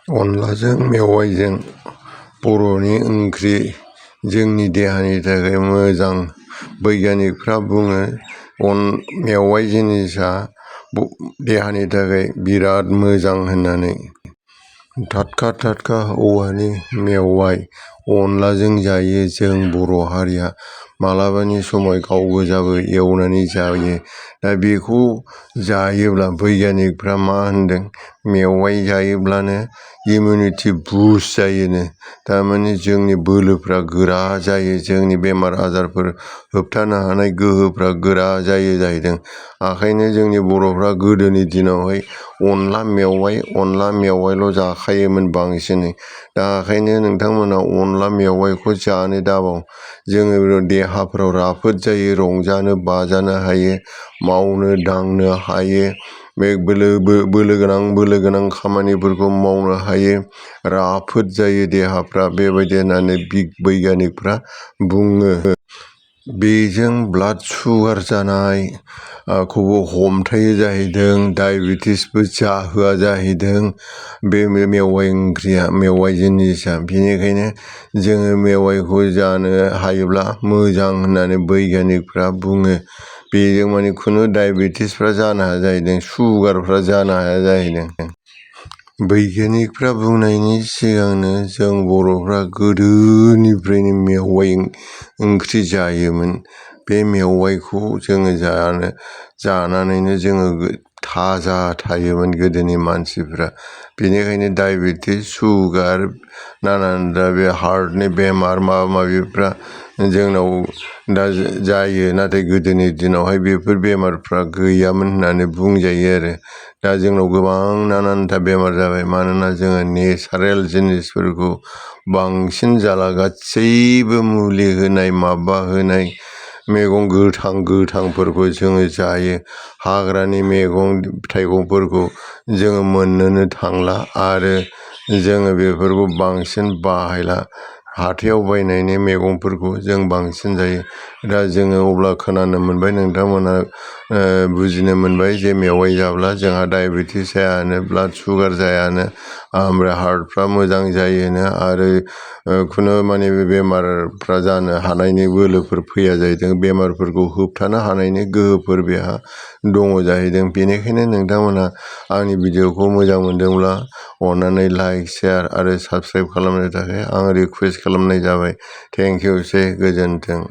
अनलाजों मेवाइजों बर'नि ओंख्रि जोंनि देहानि थाखाय मोजां। बैगियानिकफ्रा बुङो मेवाइ जिनिसा देहानि थाखाय बिराद मोजां होननानै। टाटका औवानि मेवाइ अनलाजों जायो जों बर' हारिया। मालाबानि समाव गाव गोजाबो एवनानै जायो। दा बेखौ जायोब्ला बैगियानिकफ्रा मा होनदों, मेवाइ जायोब्लानो इमिउनिटि बुस्ट जायोनो। थारमाने जोंनि बोलोफ्रा गोरा जायो, जोंनि बेमार आजारफोर होबथानो हानाय गोहोफ्रा गोरा जायो जाहैदों। ओंखायनो जोंनि बर'फ्रा गोदोनि दिनावहाय अनला मेवाइल' जाखायोमोन बांसिनै। दा ओंखायनो नोंथांमोना अनला मेवाइखौ जानो दाबाव। जोङो देहाफ्राव राफोद जायो, रंजानो बाजानो हायो, मावनो दांनो हायो, बे बोलो गोनां खामानिफोरखौ मावनो हायो, राफोद जायो देहाफ्रा, बेबायदि होननानै बैगियानिकफ्रा बुङो। बेजों ब्लाड सुगार जानायखौबो हमथायो जाहैदों, डायबेटिसबो जाहोआ जाहैदों बे मेवाइ जिनिसा। बेनिखायनो जोङो मेवाइखौ जानो हायोब्ला मोजां होननानै बैगियानिकफ्रा बुङो। बेजों माने खुनु डायबेटिसफ्रा जानो हाया जाहैदों, सुगारफ्रा जानो हाया जाहैदों। बैगियानिकफ्रा बुंनायनि सिगांनो जों बर'फ्रा गोदोनिफ्रायनो मेवाइ ओंख्रि जायोमोन। बे मेवाइखौ जोङो जानानैनो जोङो थाजा थायोमोन गोदोनि मानसिफ्रा। बेनिखायनो डायबेटिस, सुगार, नानानथा बे हार्टनि बेमार माबा माबिफ्रा जोंनाव दा जायो। नाथाय गोदोनि दिनावहाय बेफोर बेमारफ्रा गैयामोन होननानै बुंजायो आरो। दा जोंनाव गोबां नानानथा बेमार जाबाय, मानोना जोङो नेचारेल जिनिसफोरखौ बांसिन जाला, गासैबो मुलि होनाय माबा होनाय मैगं गोथांफोरखौ जोङो जायो। हाग्रानि मैगं थाइगंफोरखौ जोङो मोननोनो थांला आरो जोङो बेफोरखौ बांसिन बाहायला। हाथायाव बायनायनि मैगंफोरखौ जों बांसिन जायो। दा जोङो अब्ला खोनानो मोनबाय, नोंथांमोना बुजिनो मोनबाय जे मेवाइ जाब्ला जोंहा डायबेटिस जायानो, ब्लाड सुगार जायानो, ओमफ्राय हार्टफ्रा मोजां जायोनो आरो खुनु माने बे बेमारफ्रा जानो हानायनि बोलोफोर फैया जाहैदों। बेमारफोरखौ होबथानो हानायनि गोहोफोर बेहा दङ जाहैदों। बेनिखायनो नोंथांमोनहा आंनि भिडिअखौ मोजां मोनदोंब्ला अननानै लाइक, शेयार आरो साबस्क्राइब खालामनो थाखाय आं रिकुवेस्ट खालामनाय जाबाय। थेंक इउ सै, गोजोन्थों।